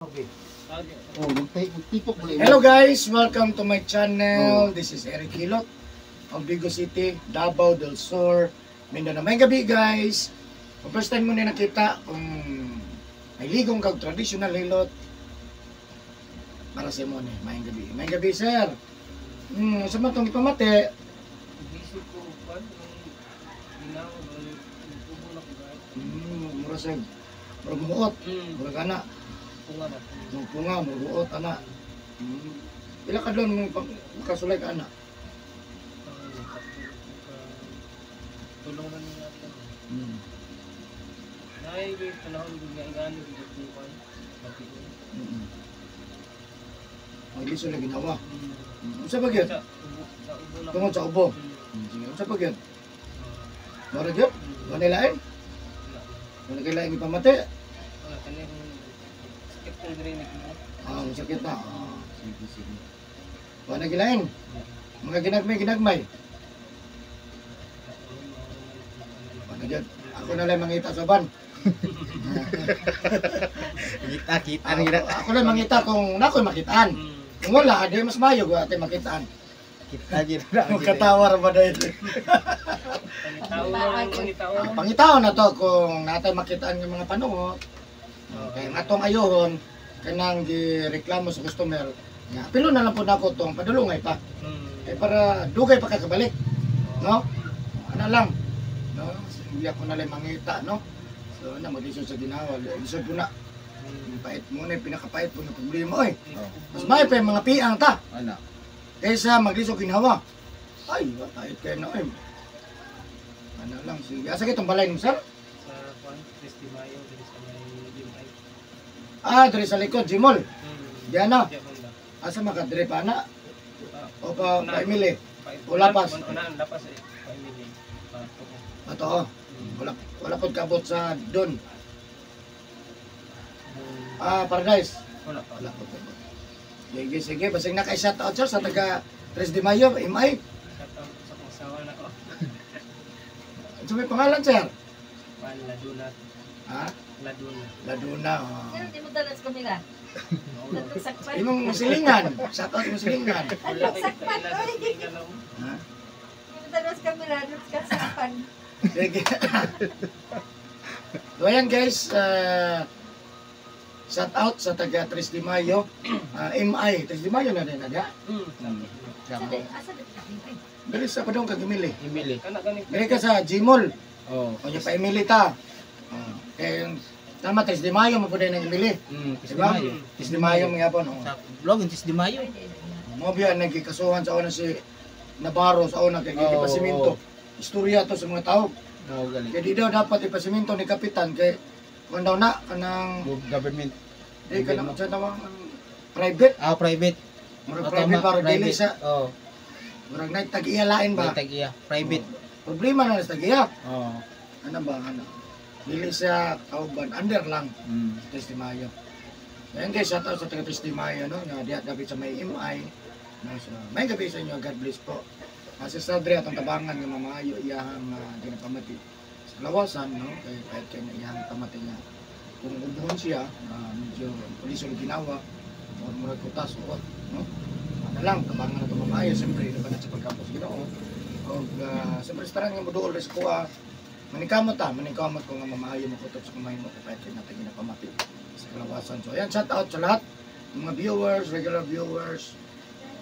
Okay. Oh, magtipok mo. Hello guys, welcome to my channel. This is Eric Hilot of Bigo City, Davao del Sur, Mindanao. May gabi guys. Kung first time mo na nakita kung may ligong kag traditional hilot para sa mo ni. May gabi. May gabi, sir. Sa man tong ipamate, Gisip ko kwan ginawa ba ubo na ko guys. Mura sa mura muot, mura kana, Punga ba? Mura punga, mura buot ana. Ila ka doon mo kasulay ka ana. Tulong na niya ako. Nay gyud panahon gyud nga ingani gyud ko kwan. Pati. Maglisod na ginawa. Unsa ba gyud? Sa ubo, sa ubo na. Tungod sa ubo. Sige, unsa pa gyud? Mura gyud? Wala lain? Wala kay lain ipamate? Wala kani sakit kong diri ni mo. Ah, masakit na. Ah, sige, sige. Wala gilain? Mga ginagmay, ginagmay. Wala gyud. Ako na lang mangita sa ban. Kita, kita Ako, na. ako lang mangita kung nakoy makitaan. Kung wala, di mas mayo ko ate makitaan. Kita gid na. Magkatawa ra ba dahil? Pangitao na, pangitao. Ang pangitaon na to kung natay makitaan ng mga panuot. Kaya nga atong ayohon kanang gireklamo sa customer nga pilo na lang po nako tong padulungay pa. Kay para dugay pa kakabalik, no? Ana lang. No, hindi ako na lang mangita, no? So na maglisod sa ginawa, lisod po na. Yung pait mo na, yung pinakapait po na problema oy. Mas may pa yung mga piang ta Ana. kaysa maglisod ginawa. Ay, pait kayo na oy. Ano lang, sige. Asa kitong balay mo, sir? Sa kwan, 3 de Mayo diri sa may Limay. Ah, diri sa likod, Jimol. Diyan na. Diyan banda. Asa maka diri pa na? Ah, O pa pa Emily? Pa- O lapas? Unahan lapas eh. Pa Emily. Pa tuko. Ato oh. Wala wala pod kabot sa don. Ah, Paradise. Wala pa. Wala pod kabot. Sige, sige, basig na kay shout out sir sa taga 3 de Mayo, MI. Shout out sa kong asawa na ko. Ano may pangalan, sir? Juan Laduna. Ha? Laduna. Laduna. Oh. Pero di mo dala sa kamera. Sakpan. Imong silingan. Shout out imong silingan. Wala kay kita ila sa silingan ako. Ha? Di mo dala sa kamera. Sakpan. Sige. So ayan guys, shout out sa taga 3 de Mayo, MI, 3 de Mayo na din na Asa di ka? Dili sa padong kag Emily. Emily. Kana gani. Dili ka sa Gmall. Oh. O pa Emily ta. Kay yung tama 3 de Mayo mo pud ng Emily. Diba? Diba? 3 de Mayo mga po no. Sa vlog 3 de Mayo. Mo biya nagkikasuhan sa una si Navarro sa una kay Oo. gipasiminto. Istorya to sa mga tao. Oh, gali. Kay di daw dapat ipasiminto ni kapitan kay kung daw na kanang Government. di kanang sa tawag private, Ah, private. murag Oh, private tama, para dili sa Oh, murag na tag-iya lain ba. may tag-iya. Private. Problema na sa tag-iya. Oh. Ano ba ano? Dili siya kauban under lang. 3 de Mayo. Ayan guys, shout out sa taga 3 de Mayo, no? Nga diya dapat sa may MI. No, so, may gabi sa inyo, God bless po. Si Sadre atong tabangan nga mamaayo iyahang ginapamati sa lawasan, no? Kay kahit kay na iyahang pamati niya. Kung ubuhon siya, medyo pulisol ginawa, o murag kutas, o what, no? Ano lang, tabangan na ito mamaayo, siyempre, ito ba na sa pagkapos Ginoo. O, siyempre, sa tanan nga moduol rin sa kuha, manikamot ta, manikamot ko nga mamaayo mo kutob sa kamay mo kahit kay natin ginapamati sa kalawasan. So ayan, shout out sa lahat ng mga viewers, regular viewers.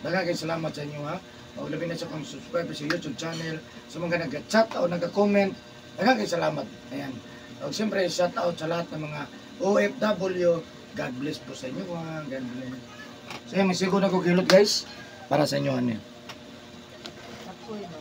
Daghang kay salamat sa inyo ha. O labi na sa kong subscriber sa YouTube channel, sa mga nag-chat o nag-comment. Daghang kay salamat. Ayan. O siyempre, shout out sa lahat ng mga OFW. God bless po sa inyo ha. God bless. So ayan, may siguro na ko kilot guys para sa inyo ano. Kapoy ba?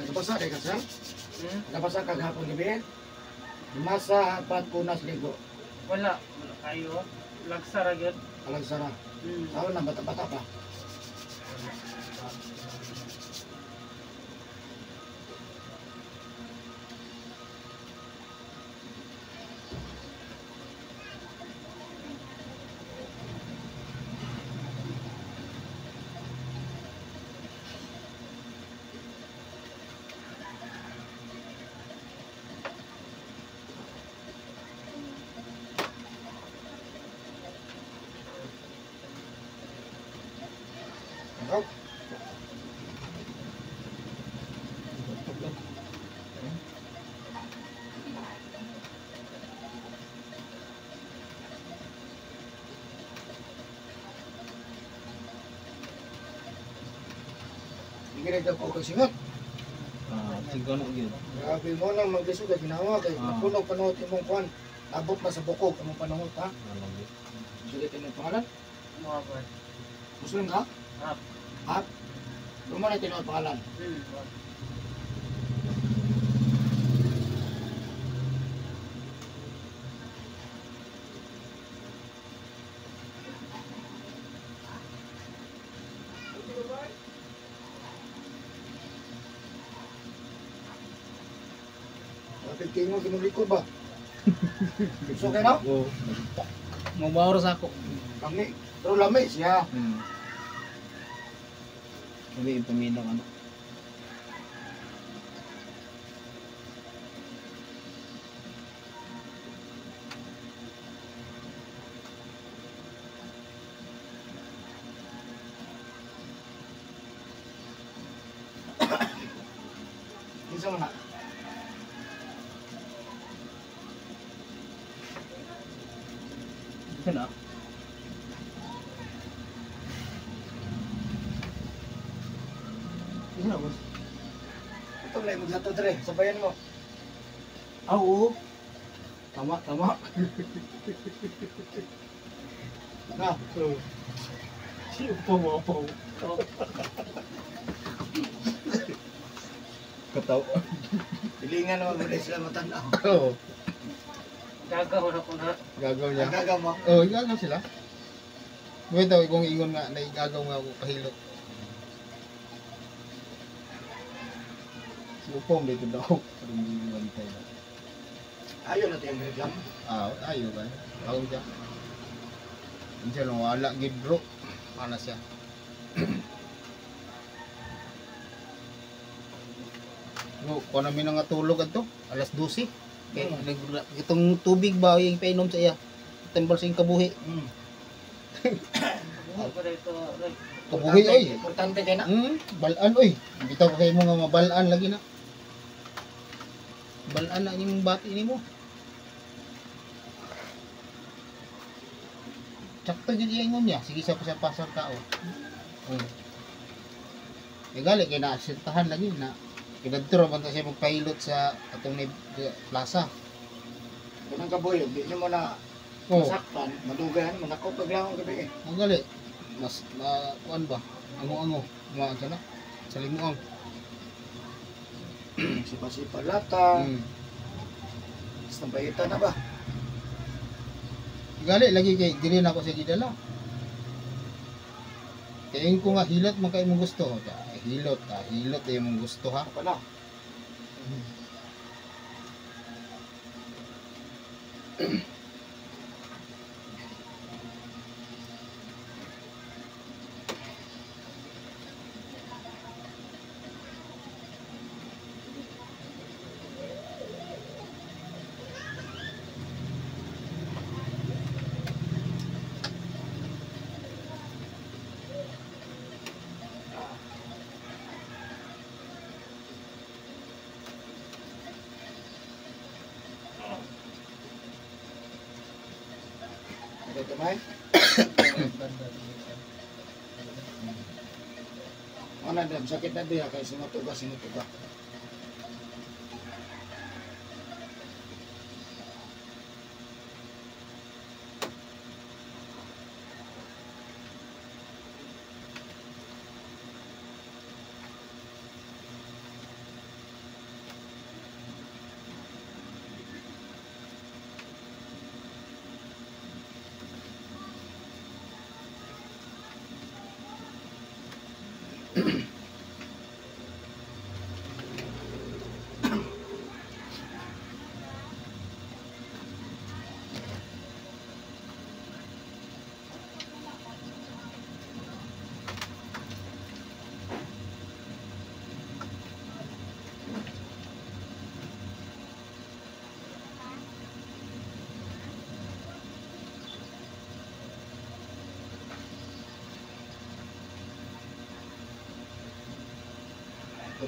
Nagabasa kay ka, sir? Hmm? Nagabasa ka gahapon gabi? Masa, apat, punas, ligo. Wala. Wala kayo. Lagsara gyud. Alagsara. Hmm. Saan na, bata-bata pa. Ako. Hindi na ko singot. Ah, siguro na yun. Grabe mo nang maglisod kay ginawa kay Ah. napunog panuot imong kuan. Abot na sa bukog imong panuot ha. Ano yun? Sulit imong pangalan. Muhammad. Muslim ka? Hap. Hap. Mo na tinuod pangalan. Hmm. Kapit kayo mo kinulikod ba? So kay na? Oo. Mabawar sa ako. Kami, pero lami siya. Hmm. Kami yung paminang ano. Kinsa man na? Ito na. Ito na, boss. Ito lang maglato dre, sabayan mo. Ah, oo. Tama, tama. Na, Oo. Si upo mo, upo. Kataw. Hilingan naman mo sila matanaw. Oo. Gagaw na ko na. Gagaw niya. Ang gagaw mo. Oo, oh, gagaw sila. Wait daw, kung ingon nga, naigagaw nga ako kahilot. Si Upong dito daw. Pero hindi bantay na. Ayaw na tayong reklamo. Ah, ayaw ba? Ako siya. Hindi siya nung wala, gid bro. Ana siya. No, kuha namin nga tulog ato, alas 12. Kay itong tubig ba yung painom sa iya. Tambal sa iyong kabuhi. Buhat pa dito. Roy. Kabuhi oy. Importante kay na. Balaan oy. Bitaw ko kay mo nga mabalaan lagi na. Balaan na imong bati nimo. Sakto jud iya ingon niya. Sige sa pa pasar ka oh. Eh gali kay naasentahan lagi na. Kidadto ra man ta siya magpahilot sa atong ni plaza. Kanang kabuhi, di nimo na Oh, masaktan, madugayan, manakop pag lang ang gabi eh. ang gali. Mas ma kuan ba? Ango-ango. Maan sa na. Sa limuang. Sipa-sipa lata, basta bayitan na ba? Gali lagi kay dili na ako siya gidala. Kaya ko nga hilot man kay imong gusto. Hilot, hilot ay imong gusto ha. Ako na. Ito may. Ano na, sakit na diya kay sinutuga, sinutuga.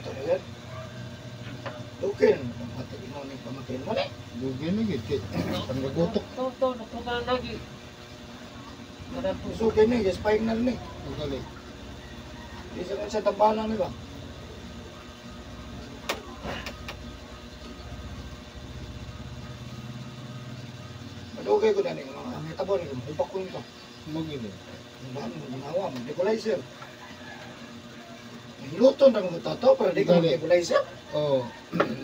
to na. Okay, pamatay mo ni pamatay mo ni. Dugay na gid kay panggagutok. To, napunta na lagi. So kini, yes final ni. Ugali. Di sa sa tambalan ni ba? Madugay ko na ni mga ang hitabo ni hubakon ko. Mo gini. Ang ginawa mo nebulizer. Hiluton ra mo tato pero di ko nebulizer. Oh.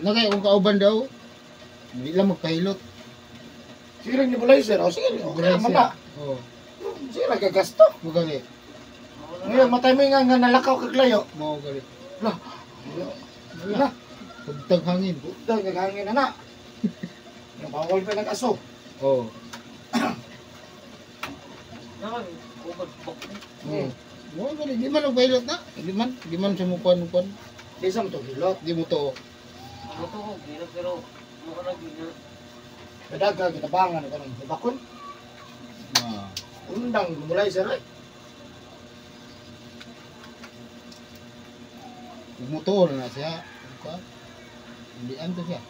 Nakay kung kauban daw. Hindi lang magpahilot. Sige lang nebulizer, o sige, okay naman na. Oh. Sige lang gagasto. Ugali. Ngayon, matay mo nga nalakaw kag layo. Mao gali. Lah. Lah. Bugtag hangin. Bugtag hangin na na. Yung bawal pa nag-aso. Oh. Hmm. Mao gali, di man magpahilot na. Di man sumukuan-kuan. Di sa mo to hilot. Di mo to. Ako to ko gina pero mo na gina. Kadaga gitabangan ko ng hubakon. Ah. Undang nebulizer ay. Mutuo na siya. Ka? Hindi anto siya.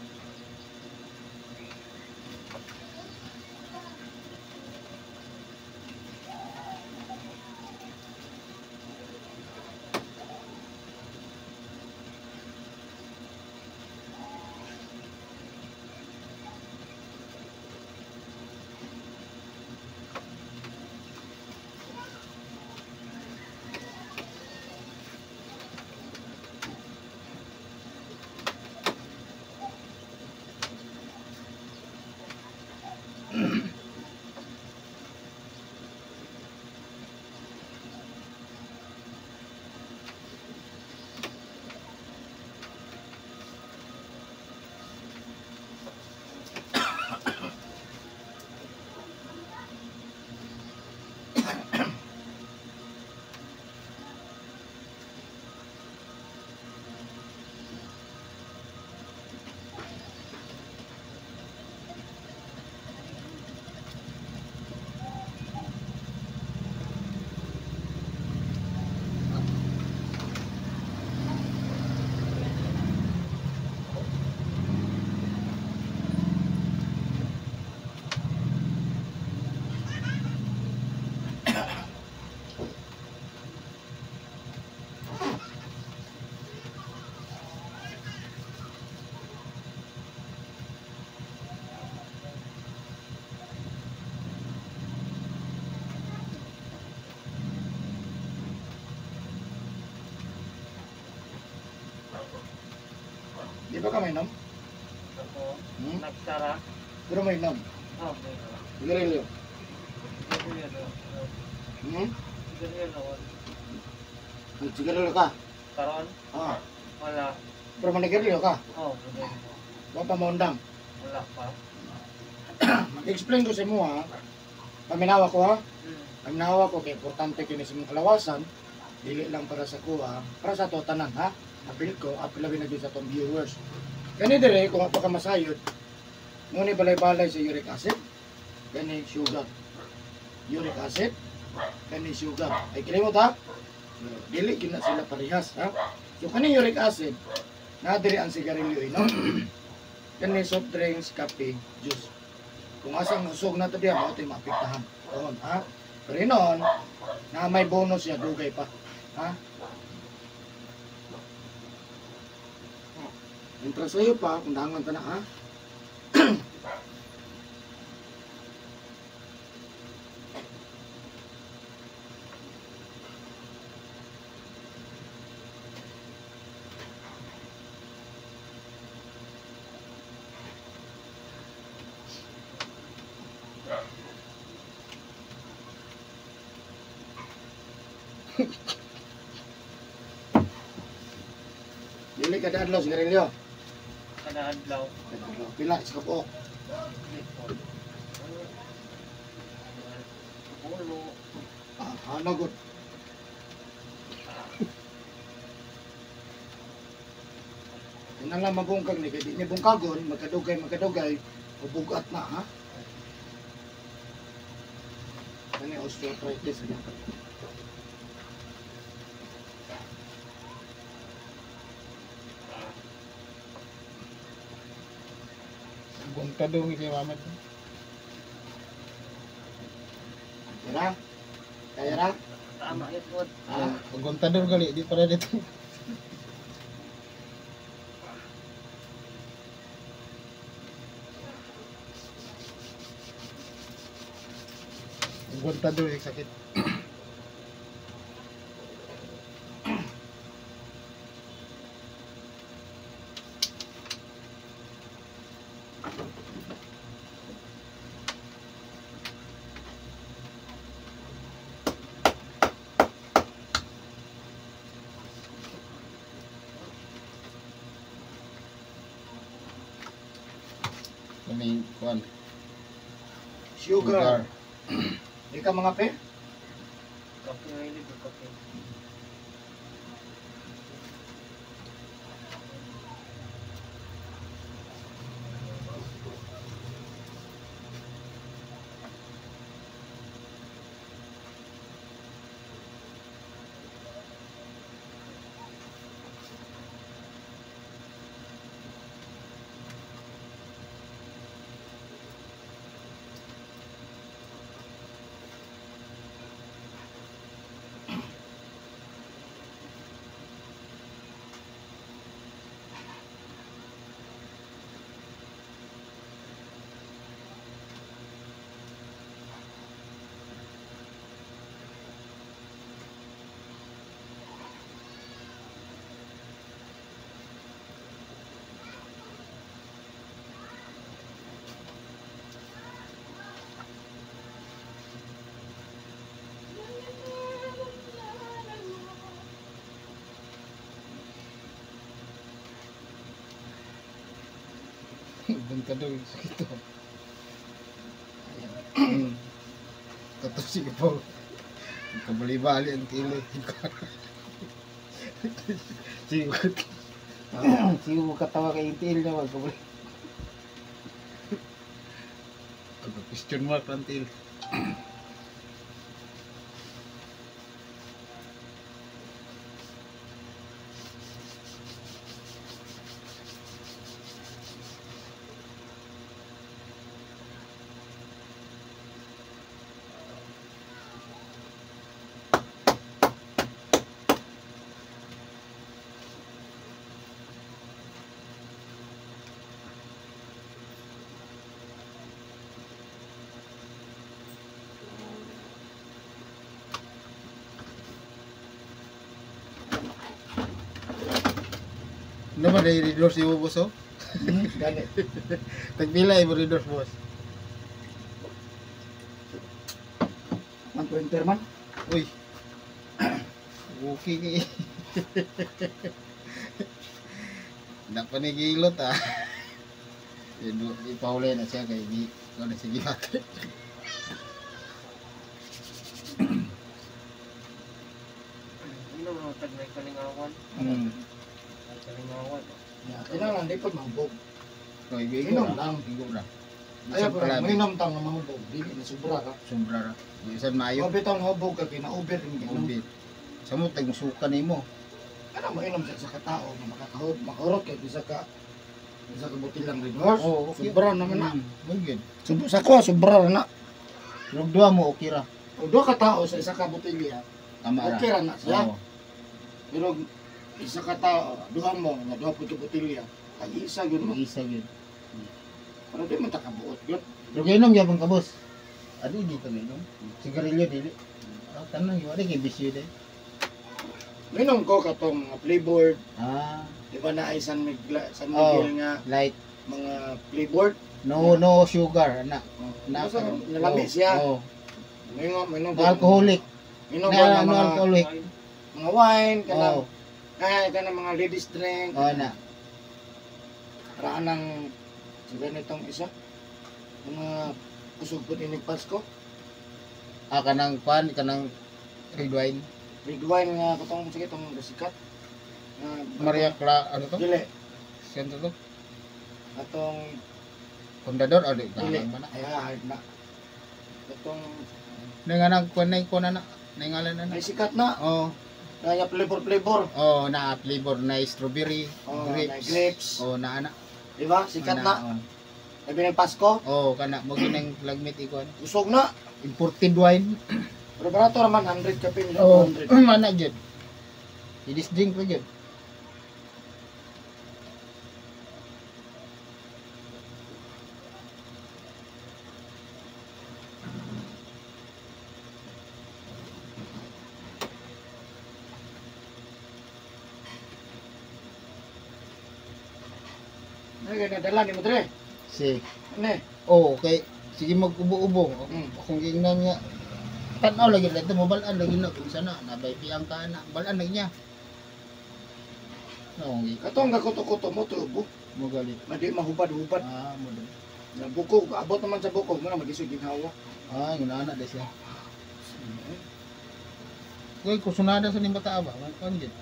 Di ba ka may nom? Ako, nagsara. Pero may nom? Oo, may nom. Sigarilyo? Sigarilyo. Hmm? Sigarilyo. Nagsigarilyo ka? Karon? Oo. Wala. Pero manigarilyo ka? Oo, manigarilyo. Wa pa maundang? Wala pa. Mag-explain ko sa imo ha. Paminawa ko ha. Paminawa ko kay importante kini sa imong kalawasan. Dili lang para sa kuha, para sa ato tanan ha. Apil ko, apil labi na gyud sa atong viewers. Kani dire kung pa ka masayod, mo ni balay-balay sa uric acid, kani sugar. Uric acid, kani sugar. Ay kilimot ha. So, dili gyud na sila parehas ha. So kani uric acid, naa diri ang sigarilyo inom. Kani soft drinks, kape, juice. Kung asa ang usog na to diya, mao to'y maapektahan. Doon, ha? Pero inon, na may bonus siya, dugay pa. Ha? Entra sa'yo pa, kung dangan ka na, ha? Dili kada adlaw sigarilyo. Kada adlaw. Pila sa kabuok? Ulo. Ah, ano good. Ina lang mabungkag ni kay di ni bungkagon, magkadugay, mabugat na ha. Kani osteoarthritis na. Guntado si Mamat. Tara. Kaya ra? Tama yun po. Ah, Guntador gali di para dito. Guntador yung sakit. Kaming kuan. Sugar. Di ka mga pe? Kape nga ilig, kape. Guntador yung sakit to. Katusi po. Kabali-bali ang tili. Sige. Sige mo katawa kay tiil na wag kabali. Question mark ang tiil. Ano ba na-redoors yung boss oh? Gani. Tagpila yung redoors boss. 120 man. Uy. Okay kay. Napanigilot ah. Ipauli na siya kay di ko na sige ate. Hindi naman ako tag may kalingawan. May kalingawan. Ya, kinahanglan di pa mahubog. No, igo Inom ra. lang. Igo ra. Ayaw Bisan pa, palabi. mainom tang nga mahubog. Dili na sobra ka. Sobra ra. Bisan maayo. Kung bitaw hubog ka kay na-over yung ginom. Ubi. Sa mo tag musuka nimo. Kana mainom sa katao nga makakahub, makahurot kay bisa ka butil lang Red Horse. Oo, okay. Sobra naman na. Mugid. Sa ko sobra ra na. Pero duha mo okay ra. O duha ka tao sa isa ka botelya, Tama ra. okay ra na siya. Oo. Pero isa ka tao, duha mo nga duha pud ka botelya, ay isa gyud mo. Isa gyud. Pero di man ta kabuot gyud. Pero kainom gyapon ka boss. Adi di ka gainom. Sigarilyo dili. Ah, tanang gyud kay bisyo day. Minom ko katong mga playboard, Ah, di ba na ay San Miguel, San Oo. Miguel nga light. mga playboard. No no sugar ana. Na, Basta nalami siya. Oh. Minom, minom No alcoholic. Minom ko Na, ng no mga, alcoholic. mga wine, kanang Oh, ay, kanang mga ladies drink. oh na. Paraan ng sa ganitong isa. Mga kusog po inig Pasko. Ah, kanang pan, kanang red wine. Red wine nga katong sige itong sikat. Nga, Maria Clara, ano to? Dili. Sino to? Atong Kondador, o di, dili. kanang ba na? Ay, ah, na. Atong Nanganang, kuan na, kuan na na. Nangalan na na. ay sikat na. Oh, Kaya flavor flavor. oh, na flavor na strawberry, Oh, grapes. na grapes. Oh, na ana. Di ba? Sikat Oh, na. Oh. Labi ng Pasko. Oh, kana mo ginang lagmit ikuan. Usog na. Imported wine. Pero barato raman 100 kapin, Oh, 200. mana jud. Ladies drink pa jud. Ay, nadala ni mo dre. Si. Ano? Oh, okay. Sige mag-ubo-ubo. Mm. Akong giingnan nga. Tanaw lagi lang ito, mabalaan lagi na kung sana nabay piyang ka na, balaan lagi niya. No, Katong gakuto-kuto mo to ubo. mo galit. Madi mahubad-hubad. Ah, mo dun. Na buko, abot naman sa buko, mo na magisog ginhawa. Ah, nguna na siya. Kay kusunada sa ning bata ba, man kan jud.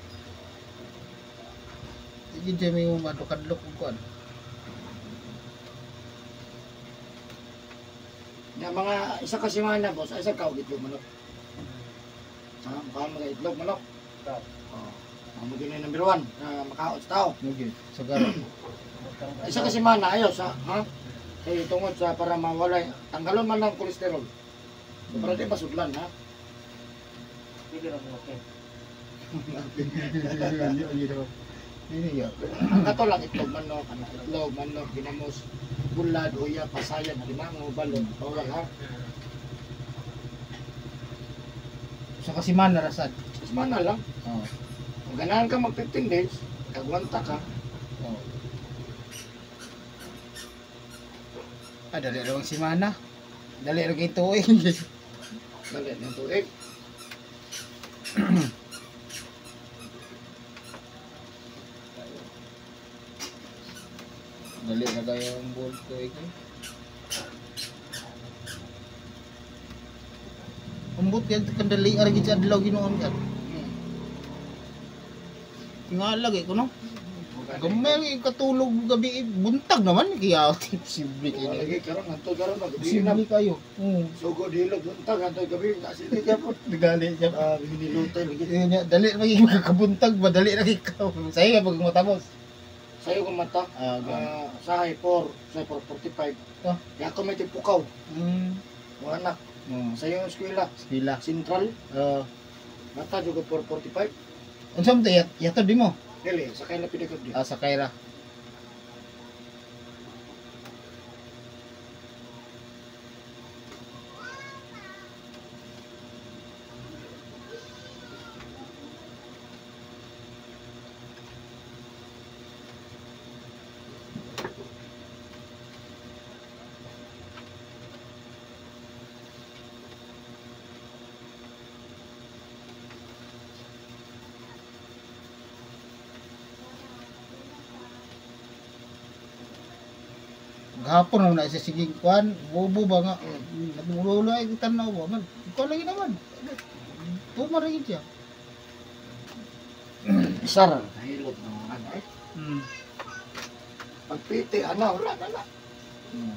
Sige jud may mo madukadlok og kuan. Nga mga isa ka semana boss, ay isa ka og itlog manok. Ha, mukha mga itlog manok. Oh. Ang mo gini number 1 na makaot sa tao. Mo gyud sagara. Isa ka semana ayo sa ha. Kay tungod sa para mawala tanggalon man ang kolesterol. So, para di masudlan ha. Hindi ra mo okay. Ang kato lang itlog manok, ano, itlog manok, ginamos, bulad, uya, pasayan, halimango, balot, bawal ha. Sa kasiman na rasad. Sa semana lang. Oh. Kung ganahan ka mag 15 days, kagwanta ka. Oh. Ah, dali ra ang simana. Dali ra kay tuig. Dali ng tuig. Dali na kayo ang bull tuig. Ambot yan kandali ara gid sa adlaw Ginoo kan. Nga lagi ko no. Gamay katulog gabi buntag naman kaya posible Wala kini. lagi karon hantod karon magabi na. Posible kayo. Oo. Sugo dilog buntag hantod gabi kasi gyapon. Nagali siya. Ah, binilutay lagi. Yun niya, dali lagi magkakabuntag ba dali lagi ka. Sayo pag matapos. Sayo kong mata. Ah, gan. Sahay 4, sa 4:45. Ah. Kaya ako may tipukaw. Mga anak, sa yung eskwela, Eskwela. Central, mata juga 4:45. Unsa man to yato di mo? Dili, sakay na pili ko di. Ah, sakay ra. Gahapon naman na siya sige kuan, bobo ba nga. Nagmulo ay tanaw ba man. Ikaw lagi naman. Tuma rin siya. Isar, nahilot ng mga anak eh. Pagpiti, ana, wala na na.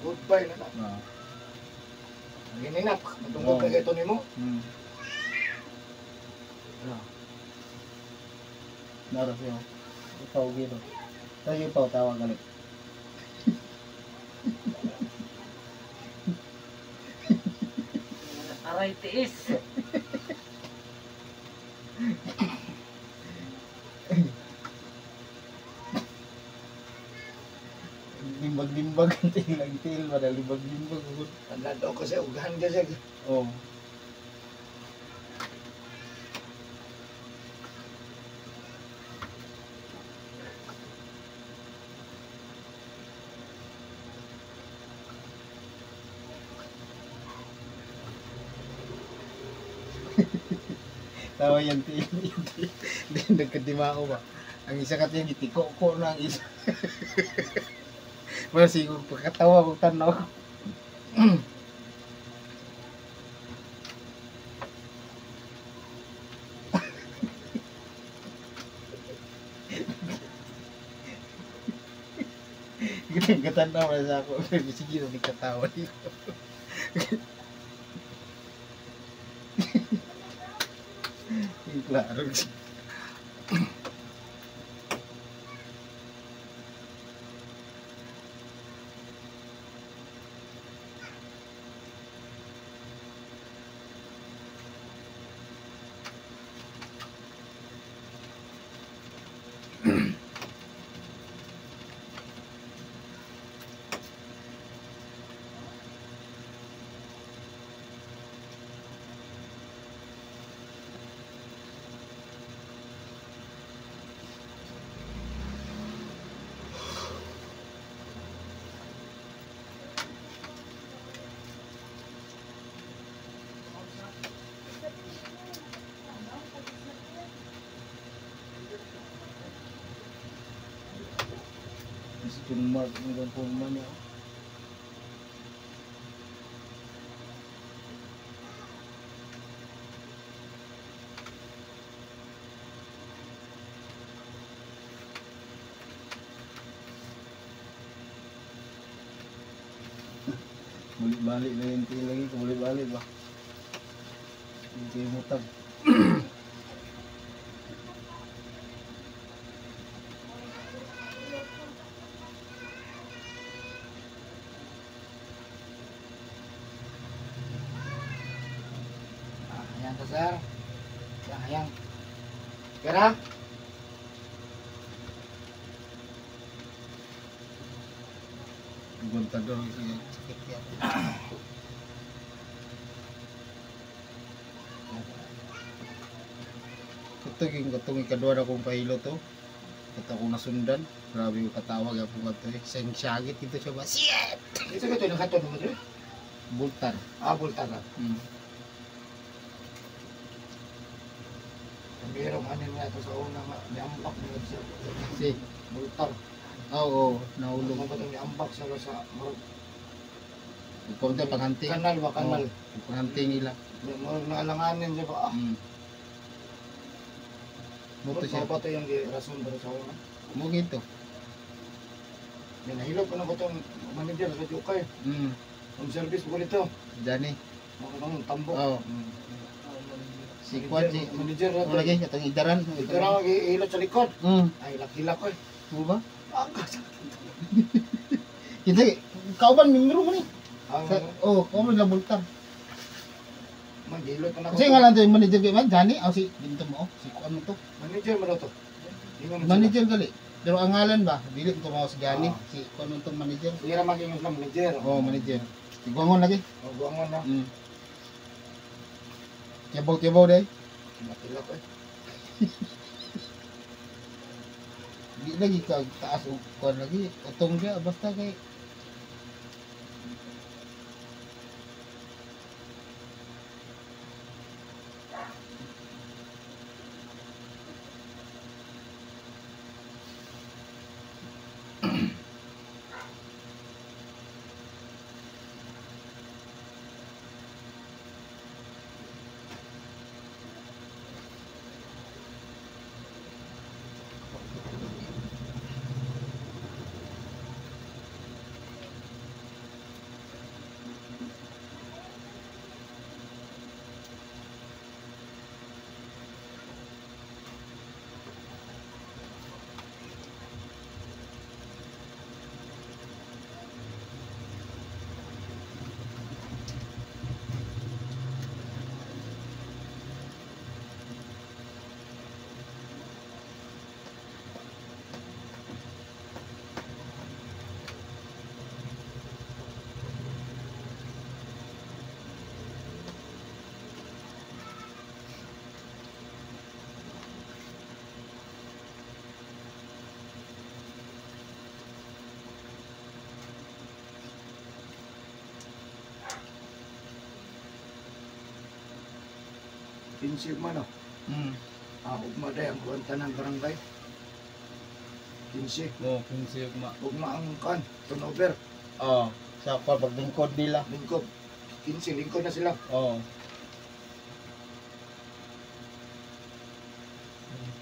Goodbye na na. Ah. Gininap, matungkol Oh. kay ito nimo. Ano? Nara siya. Ikaw gino. Tayo pa tawag galit. Aray tiis. Limbag-limbag ang til ang til ba limbag-limbag. Tanda daw kasi ugahan kasi. Oh. Tawa yan, til. Hindi, nagkadimao ba? Ang isa ka tiyan, gitiko ko na ang isa. Wala siguro pagkatawa kong tanaw. Katanaw na sa ako. Sige na, nagkatawa dito. Klaro. Mark ang forma niya. Balik-balik na yung lagi, balik-balik ba? Hindi mutag. Ayan ka, sir. Ayan. Pera? Guntador sakit yan. Ito yung katong ikaduha na kong pahilo to. Ito akong nasundan. Grabe yung katawag ako nga to eh. Sensyagit ito siya ba? Shit! Ito ito, nakatod mo ito. Bultar. Ah, bultar na. Merong ano niya ito sa una nga, niambak niya siya. Si? Bultar. Oo, nahulog. Mga batong niambak siya sa murag. Ikaw panghanti. Kanal ba, kanal. Oo, panghanti nila. Murag naalanganin siya ba? Ah. Muto siya. Mga bato yung rason pero sa una. Mo gito. May nahilog ko na ba itong manager sa Jukay? Ang service ko nito. Dani. Mga kanong tambok. Oo. Si Kwan, si manager na ano lagi, katong idaran. Idaran, ihilot sa likod. Ay, laki-laki ko eh. Mo ba? Ah, kasakit. Hindi, kauban, mimiro mo ni. Oo, kauban na bultar. Maghilot na ako. Kasi nga lang ito yung manager kay man, Johnny, oh, si, dito mo, oh, si Kwan mo to. Manager mo na to. Manager gali. Pero ang ngalan ba, dili ito mo si Johnny, si Kwan mo itong manager. Sige na maging na manager. Oo, manager. Si Guangon lagi. Oh, Guangon na. Tiyabaw-tiyabaw dahil. Matilak eh. Di lagi ka taas o kuan lagi. Utong siya, basta kay Pinsir man o. Ah, ugma day ang kuwan tanan barangay. Pinsir. Oo, pinsir ugma. Ugma ang kuwan, turnover. Oo, sa kuwan, paglingkod nila. Lingkod. Pinsir, lingkod na sila. Oo.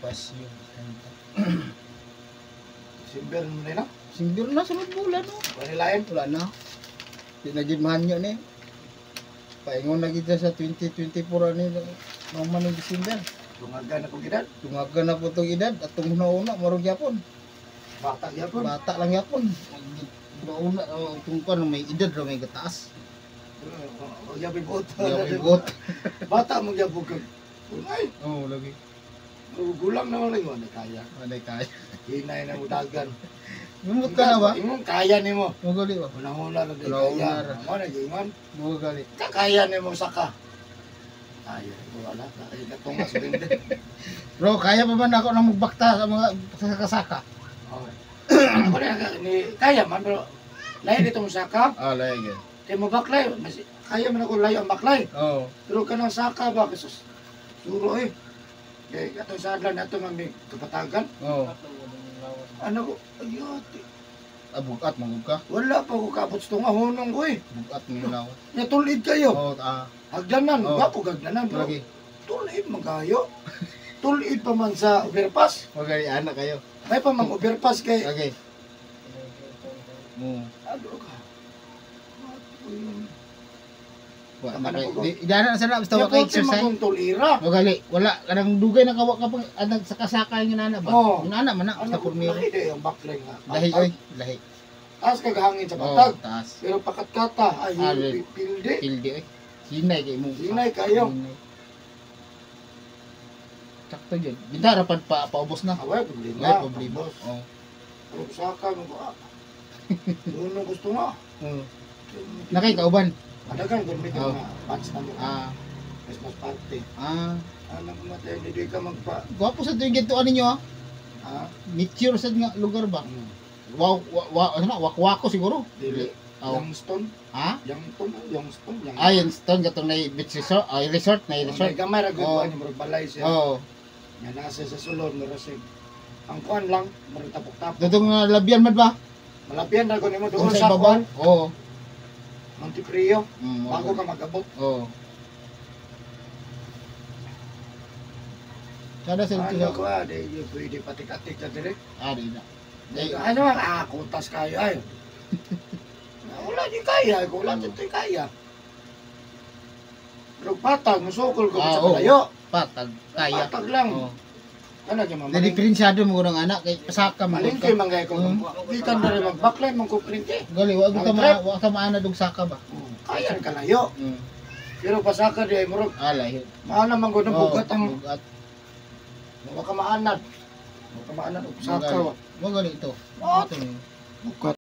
Pasyo. Simber mo na? Simber na, sunod bulan o. Wala lain? Wala na. Di na gid mahanyo ni. Paingon na kita sa 2024 ani maman ng December. Tungagan na pong edad? Tungagan na po itong edad. At itong una-una, marong yapon. Bata yapon? Bata lang yapon. Una-una, itong kan, may edad raw, may gataas. Yabi buot. Yabi buot. Bata mong yapon ka. Unay. Oo, lagi. Gulang naman lang yun. Anay kaya. Anay kaya. Hinay na mudagan. Lumot ka na ba? Imong kaya nimo. Magali ba? Unang-una na di kaya. Mo na gingon. Magali. Kakaya nimo saka. Kaya wala kaya katunga sa binde. Bro, kaya pa man ako nang magbakta sa mga kasaka? Okay. Ako na ni kaya man bro. Lahi ditong saka. Ah, lahi gyud. Kay mo baklay, mas kaya man ako layo ang baklay. Oo. Pero kanang saka ba Jesus. Suro eh. Kay atong sa adlaw nato man may kapatagan. Oo. Ano ko, ayot. Ah, bugat mangud ka. Wala pa ko kaabot sa tunga hunong ko eh. Bugat mo lawas. Nya tulid kayo. Oh, ah. Hagdanan, Oh. gwapo hagdanan bro. Lagi. Tulid man kayo. Tulid pa man sa overpass. Magali anak kayo. May pa mang overpass kay Okay. Mm. Ano ka? Wa Tama na na kay. po ko. Di dana sa na basta wa Nya kay puti man exercise. kong tulira. Magali, wala kanang dugay na kawa ka pang anag sa kasaka yung nana ba. Oo. Yung nana man na Ano basta ko purmiro. lahi di ang backline nga. Lahi oy, lahi. Taas kag hangin sa Oh, batag. taas. Pero pakatkata ay Ah, di. pildi. Pildi oy. Hinay kay mo. Hinay kayo. Hinay. Sakto yun. Bintara pa pa paubos na. Away problema. Wala problema. Boss. Oh. Pero saka mo ko. Ah. Doon gusto nga. Nakay kauban. Adagan gud mi Oh. nga batch na mo. Ah, Christmas party. ah. Anak ko matay hindi ka magpa. Gwapo sa tuwing gintuan ninyo ah. Ha? Meteor sa nga lugar ba? Mm. Wow, wa, wa, ano na, wakwako siguro. Dili. Oh. Youngstone, Ha? Youngton, Youngstone, Youngstone. Ay, yung stone katong na beach resort, ay resort na May resort. gamay ra gud Oh. kuan murag balay siya. Oh. Nga nasa sa sulod murag sig. Ang kuan lang murag tapok-tapok. Dodong labian man ba? Malapian ra gud nimo Doon doon sa sa ibabaw? kuan, Oo. Monteprio, Mm, bago ka magabot. Oo. Kada sa Ano ito. ko ah, di di pwede patik-atik ka dire. Ah, di na. Di. Ano ah, kutas kayo ay. Wala di kaya, wala di kaya. Pero patag, musukol ko Ah, sa oo. kalayo. Patag kaya. Patag lang. Oo. Ano di man? Dili diferensyado mo ng anak kay pasaka mo. Malingki man gay ko. Di ka na rin magbaklay, mangkuprinte. Gali wa Ang ka ma trip. wa ka maana dug saka ba. Kaya rin kalayo. Pero pasaka di ay murag Ah, lahi. maana man gud ang Oo, bugat ang bugat. wa ka maanad. Wa ka maanad og saka. Wa gali ito. What? Ito ni. Bugat.